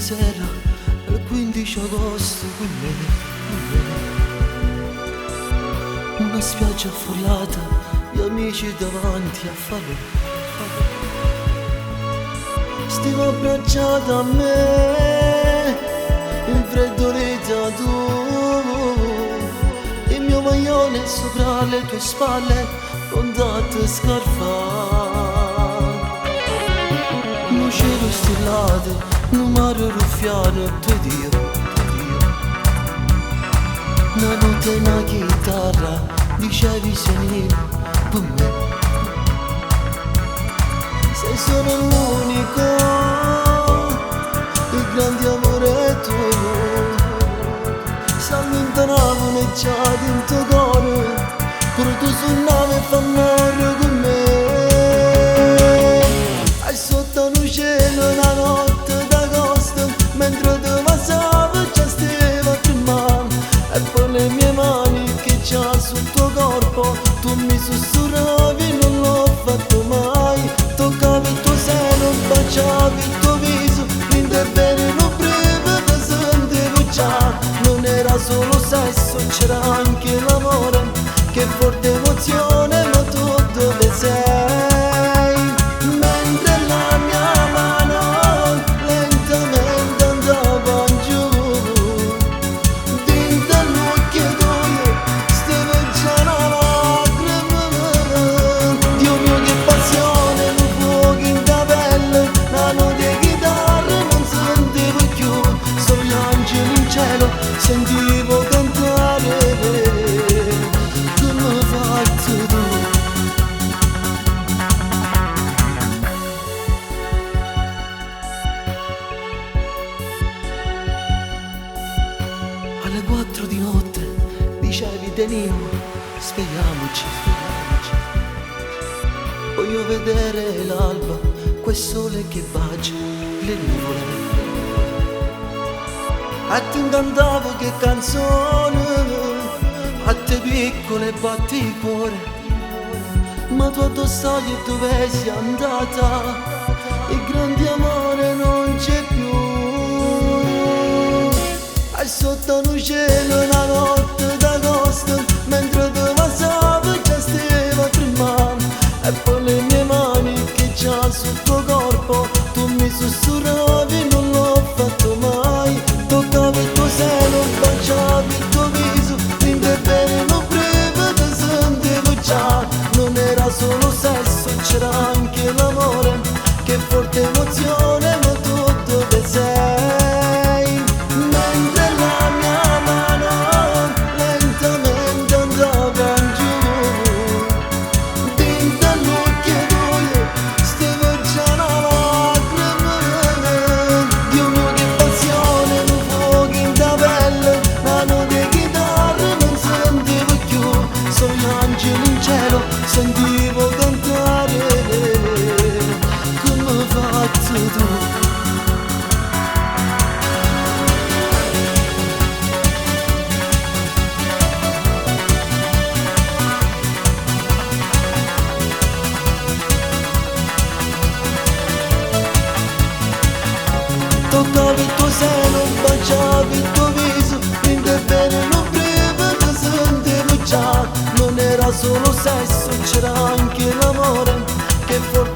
sera, il 15 agosto con me, con me. Una spiaggia affollata, gli amici davanti a falò, falò. Stava abbracciata a me, infreddolita tu, il mio maglione sopra le tue spalle, ondate scarfate. Un cielo stellato, un mare ruffiano, tu ed io, Una notte una chitarra, dicevi sei per me. Sei solo l'unico, il grande amore tuo. Si allontanavano e già dentro cuore, pure tu suonavi e fa con me. E sotto un cielo una notte d'agosto, mentre ti passavo già stavo tremando. E poi le mie mani che già sul tuo corpo, tu mi sussurravi, non l'ho fatto mai. Toccavi il tuo seno, baciavi il tuo viso, l'intervento non breve ti sentivo già. Non era solo sesso, c'era anche l'amore, che forte emozione, ma tu dove sei? Mentre la mia mano lentamente andava giù, dentro l'occhio tuo stava già una lacrima. Dio mio che passione, un fuoco in pelle, una nota di chitarra non sentivo più, solo gli angeli in cielo sentivo cantare. Come fatto tu? Alle 4 di notte dicevi Danilo, svegliamoci, svegliamoci. Voglio vedere l'alba, quel sole che bacia le nuvole. A te incantavo che canzone, a te piccole batti cuore, ma tu addossai dove sei andata, il grande amore non c'è più. E sotto un cielo una notte d'agosto, mentre ti passavo già stavo tremando. E poi le mie mani che già sul tuo corpo, tu mi sussurravi, non l'ho fatto mai. Toccavi il tuo seno, baciavi il tuo viso, l'intervento breve ti sentivo già. Non era solo sesso, c'era anche l'amore, che forte emozione, ma tu dove sei? Mentre la mia mano lentamente andava giù, dentro l'occhio tuo stava già una lacrima. Dio mio che passione, un fuoco in pelle, una nota di chitarra non sentivo più, solo gli angeli in cielo sentivo cantare. Come fatto tu? Toccavi il tuo seno, baciavi il tuo viso, l'intervento breve ti sentivo già. Non era solo sesso, c'era anche l'amore, che forte